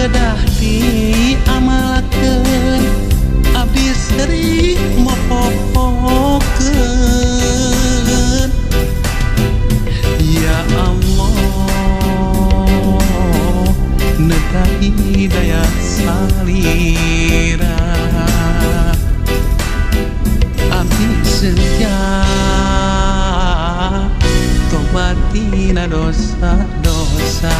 kedah diamalkeun abdi sering mopopokeun. Ya Allah neta hidayah salira abdi setia tobat tina dosa-dosa.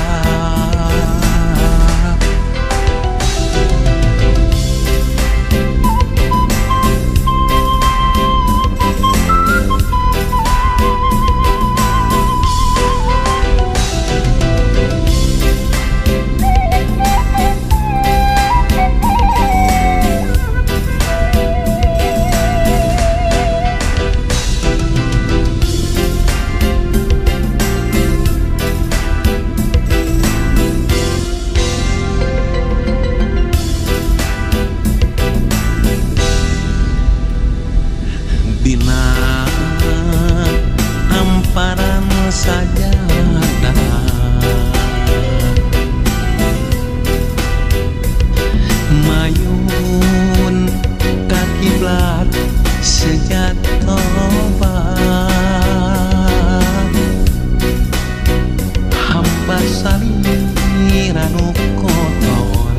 Dina hamparan sajadah mayun ka kiblat sejat tobat hamba salira nu kotor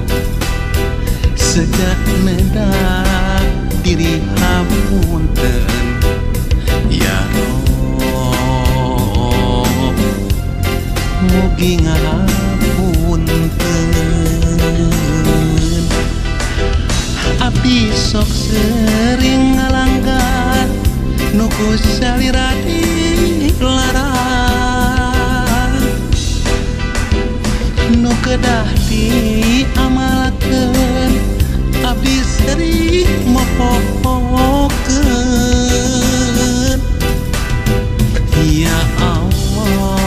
sejak nedak diri hapunten. Ya Rob mugi ngapunten abdi sok sering ngalanggar nu ku salira dilarang nu kedah diamalkeun abdi sering mopopokeun. Ya Allah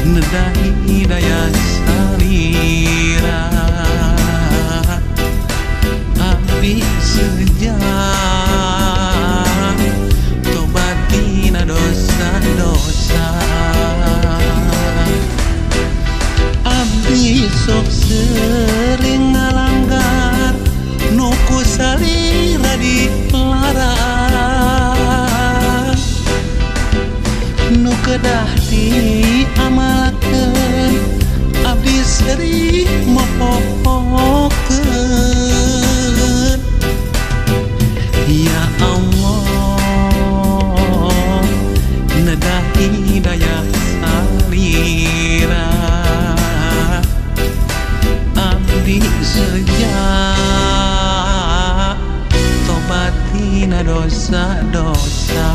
nedah hidayah salira abdi sejak tobat tina dosa-dosa. Abdi sok sering ngalanggar nu ku salira dilarang nu kedah diamalkeun abdi sering mopopokeun. Ya Allah nedah hidayah salira abdi sejak tobat tina dosa-dosa.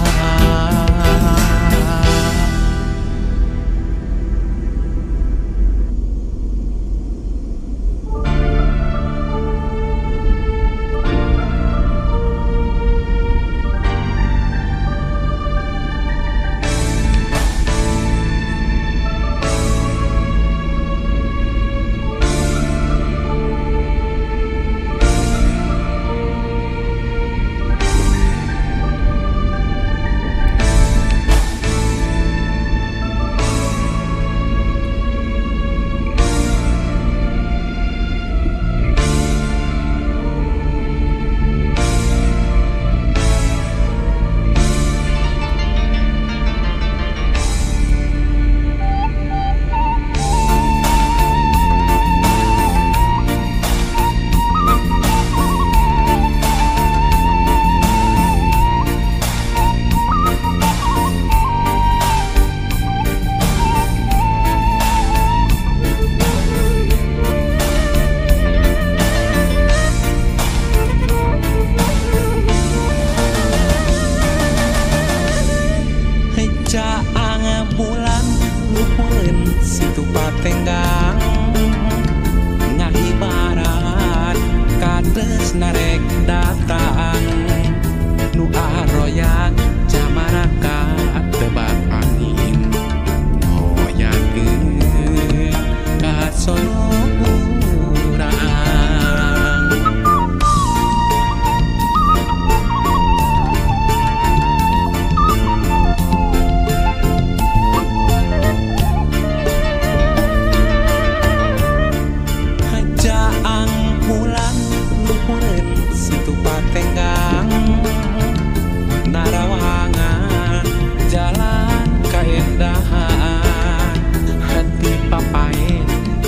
Situ patenggang ngahibaran kates narek datang nu aroyang camaraka tebak angin ngoyangkeun ka Solo urang.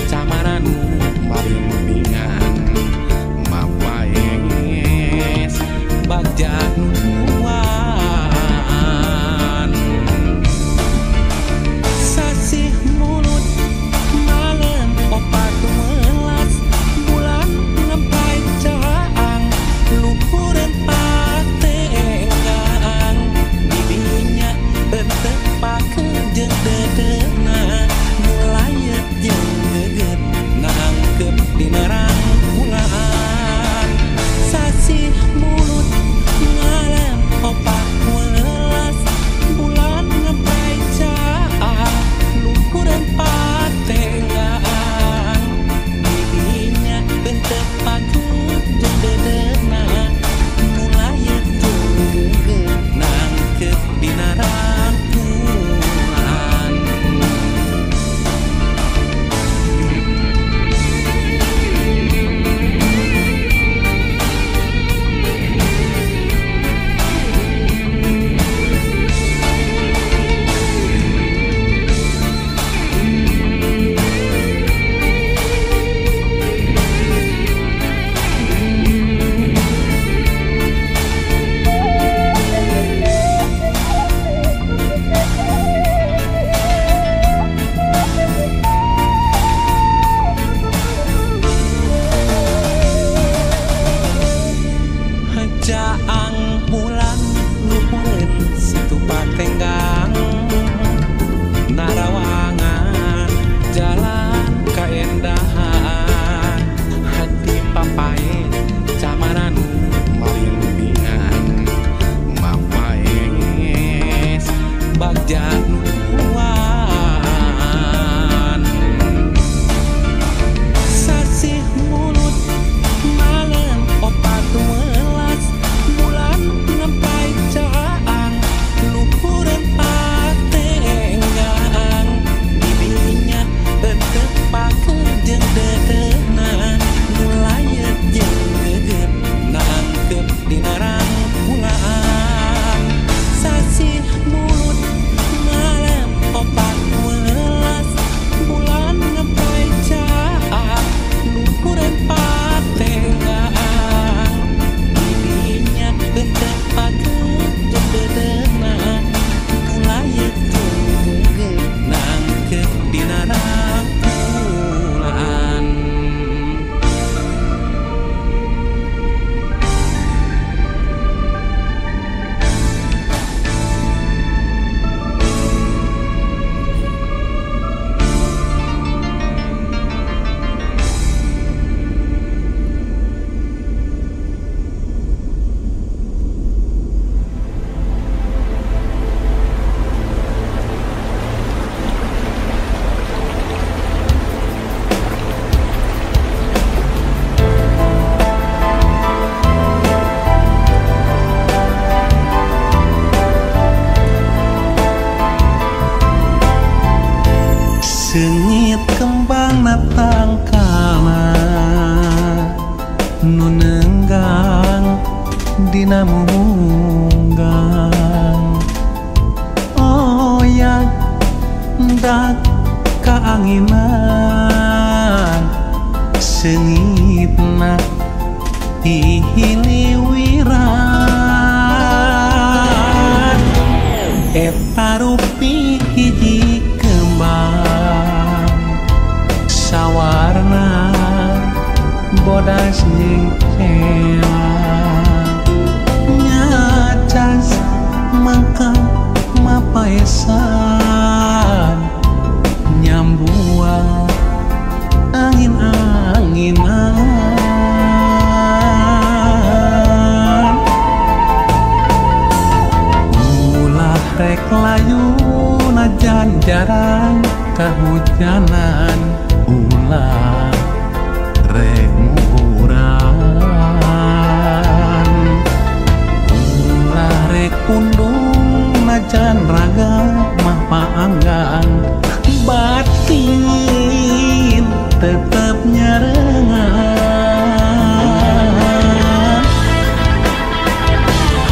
camara nu marimbingan mapaes bagja nuan. Sasih mulut malam opat welas bulan ngempai caang luhureun patenggang bibinya henteu pakeun jeung dedeuna nu layet jeung geget nangkep dina rangkulan. Sasih mulut malam opat welas bulan ngempai caang luhureun patenggang bibinya henteu pakeun jeung dedeuna nu layet jeung geget nangkep dina rangkulan. Caang bulan luhureun situ patenggang narawangan jalan kaendahan hati papae camara nu marimbingan mapaes bagja nuan. Sasih mulut malam opat welas bulan ngempai caang luhureun patenggang bibinya henteu pakeun jeung dedeuna nu layet jeung geget nangkep dina rangkulan. Sasih mulut malam opat welas bulan ngempai caang luhureun patenggang bibinya henteu pakeun jeung dedeuna nu layet jeung geget nangkep dina rangkulan. Seungit kembang natangkalna nu neunggang dina munggang oyak dak kaanginan seungitna hihiliwiran eta rupi hiji kembang sawarna bodas jeung celang nyacas mangka mapaesan nyambuang angin-anginan. Ulah rek layu najan jarang kahujanan ulah rek muguran ulah rek pundung najan raga mah paanggang batin tetep nyarengan.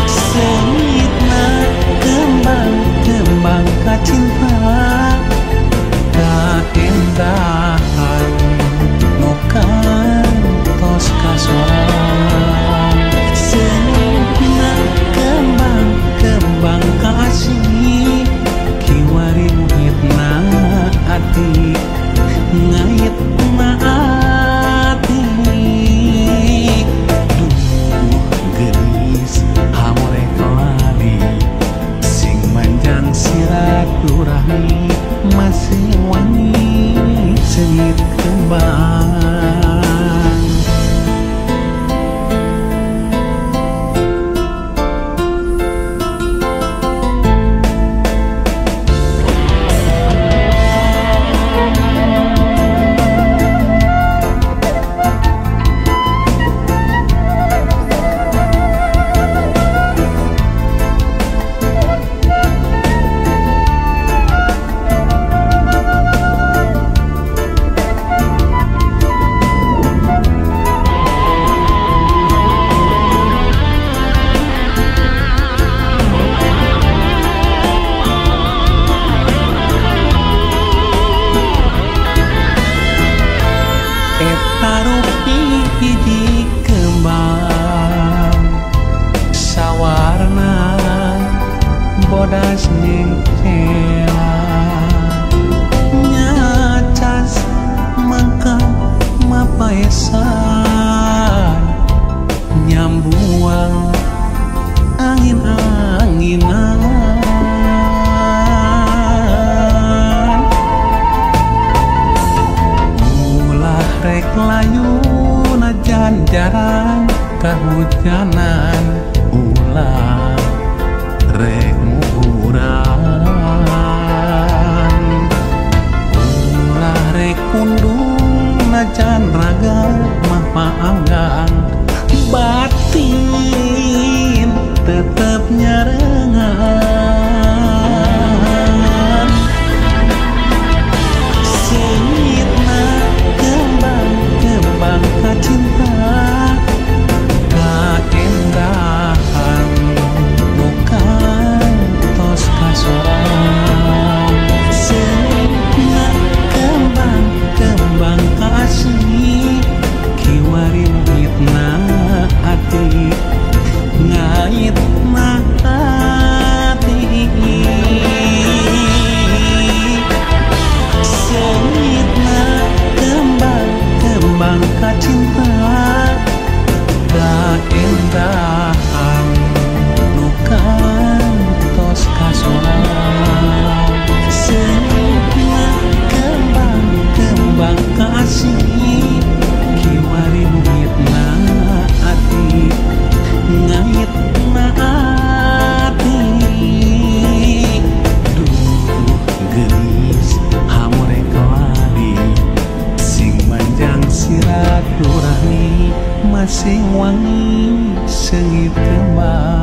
Seungitna kembang kembang kacinta kaendahan. hiji kembang sawarna bodas jeung cela nyacas mangka mapaesan nyambuang angin-anginan ulah rek layu najan jarang kahujanan ulah rek muhuran ulah rek pundung najan raga mah paanggang batin tetep nyarengan seungitna kembang-kembang kacinta kaendahan nu kantos kasorang seungitna kembang-kembang kasih kiwari muhitna ati ngaitna hati seungitna kembang-kembang kacinta kaendahan nu kantos kasorang seungitna kembang-kembang kasih kiwari muhitna ati ngaitna ati duh geulis hamore kelali sing manjang silaturahmi masing wangi seungit kembang.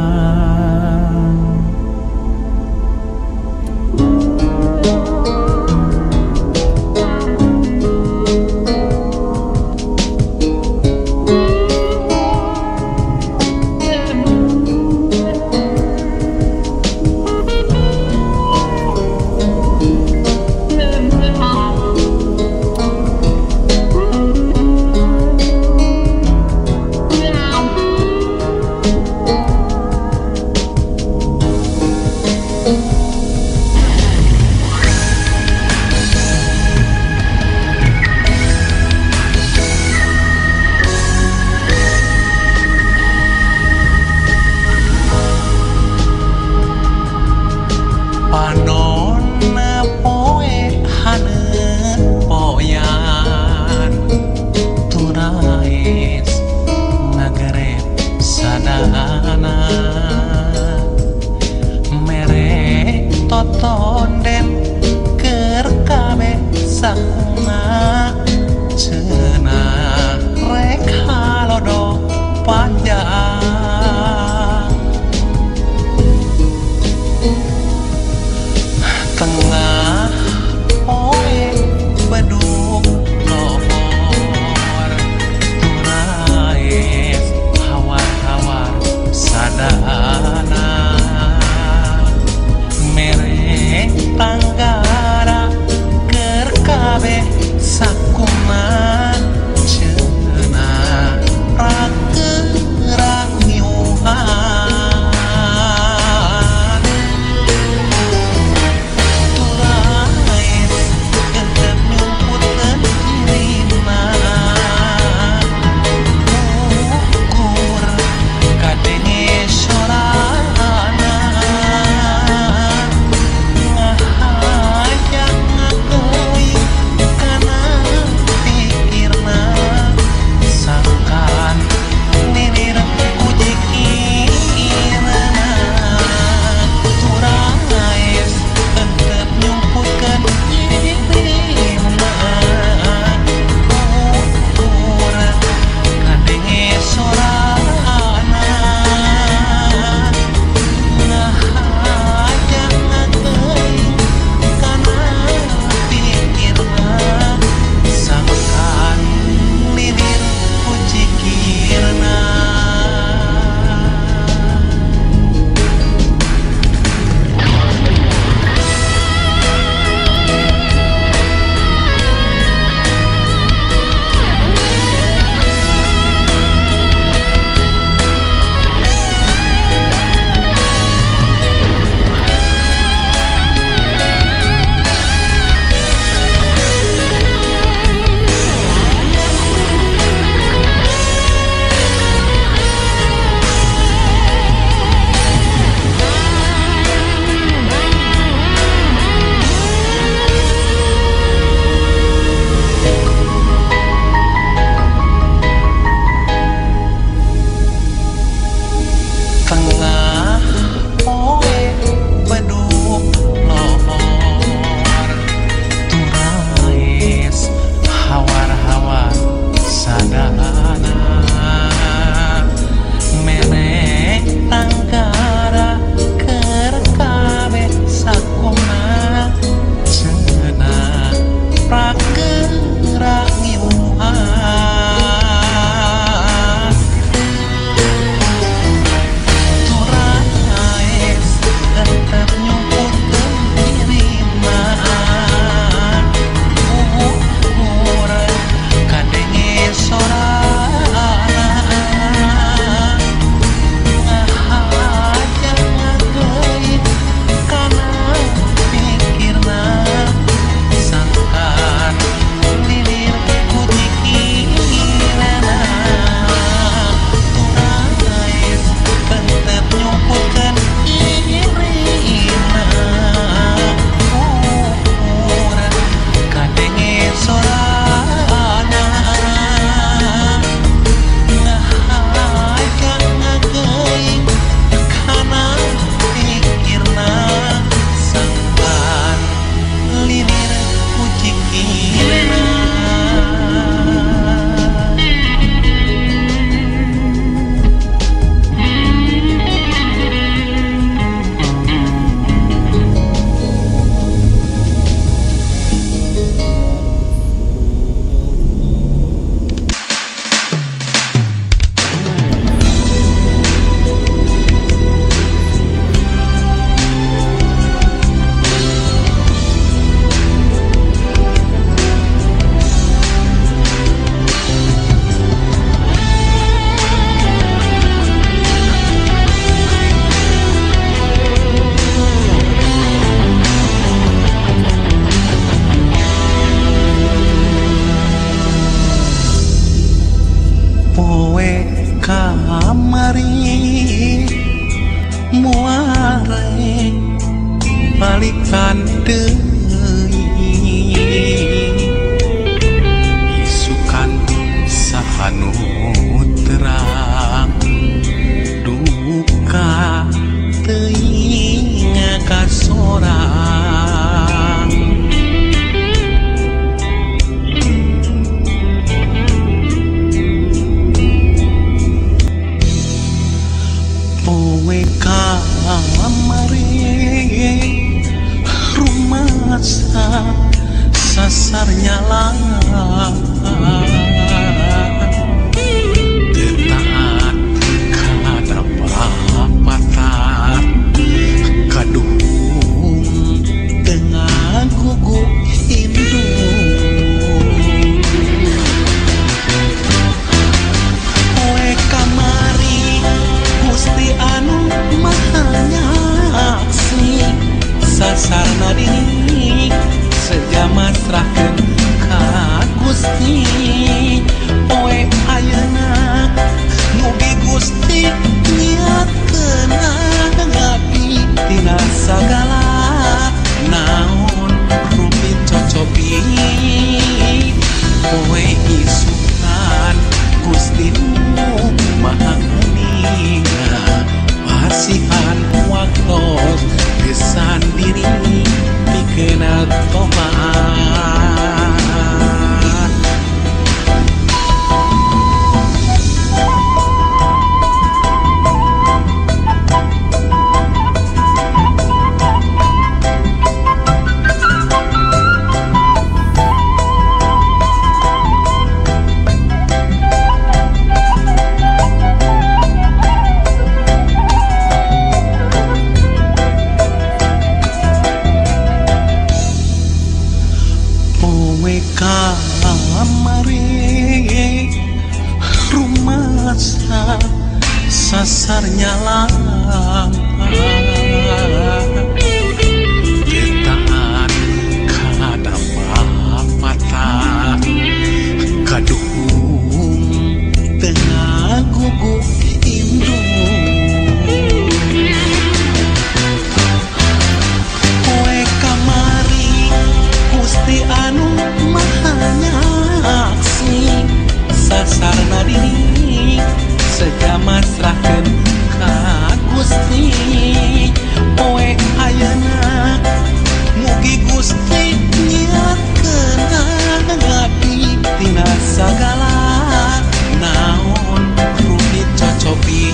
Sasarnya lampah Getaan kada papatah Kaduhung tengah guguk indung Poe kamari Gusti anu maha nyaksi Sasarna diri seja masrahkeun ka Gusti poe ayeuna mugi Gusti nyiatkeun abdi tina sagala naon rupi cocopi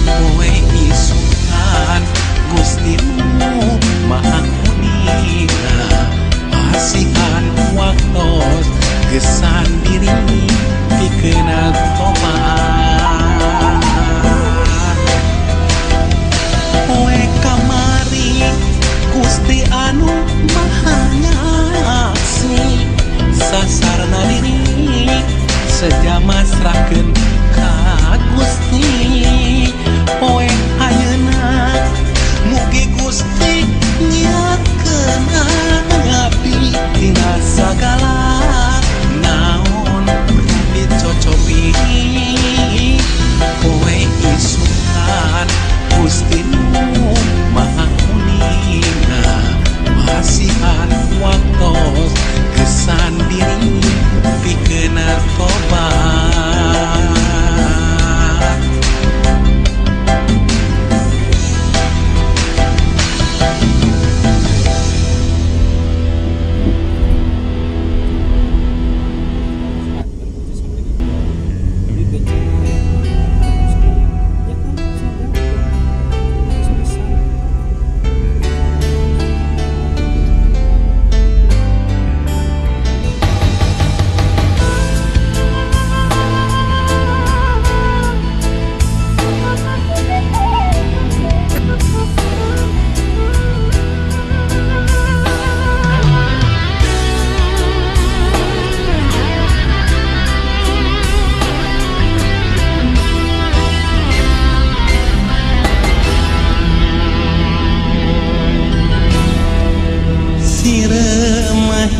poe isukan Gusti nu maha kuninga pasihan waktos gesan diri pikeun tobat poe kamari Gusti anu maha nyaksi sasarna diri seja masrahkeun ka Gusti poe ayeuna mugi Gusti nyiatkeun abdi tina sagala naon rupi cocopi poe isukan Gusti nu maha kuninga masihan waktos gesan diri pikeun tobat.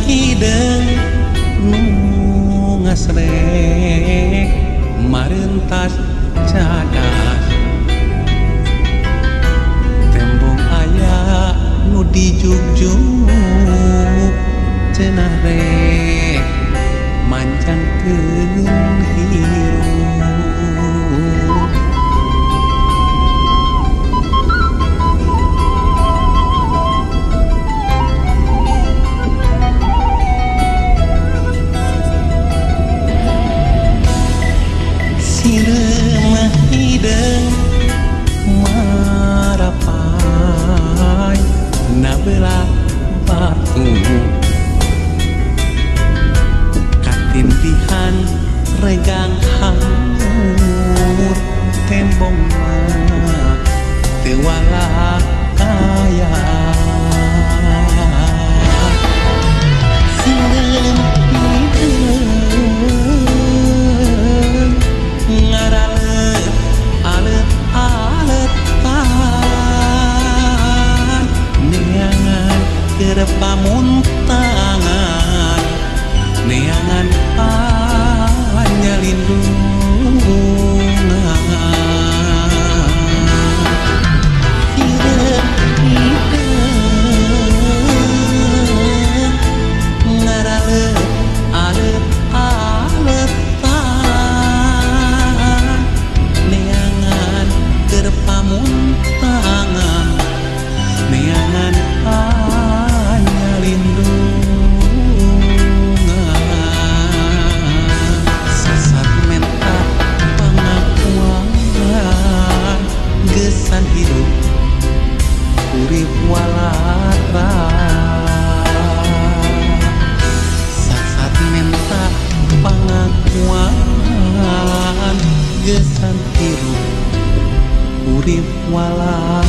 Hideung nu ngasrek marentas cadas tembong aya nu dijugjug cenah rek mancangkeun hirup. Siremah hideung marapai nabelah batu katindihan regang hanggur tembong mah teu walak aya. Siremah hideung ngaralet alet-aletan neangan keur pamuntangan neangan panyalindungan hideung hideung ngaralet alet-aletan neangan keur pamuntangan neangan panyalindungan sasat menta pangakuan gesan hirup urip walatra sasat menta pangakuan gesan hirup urip walatra.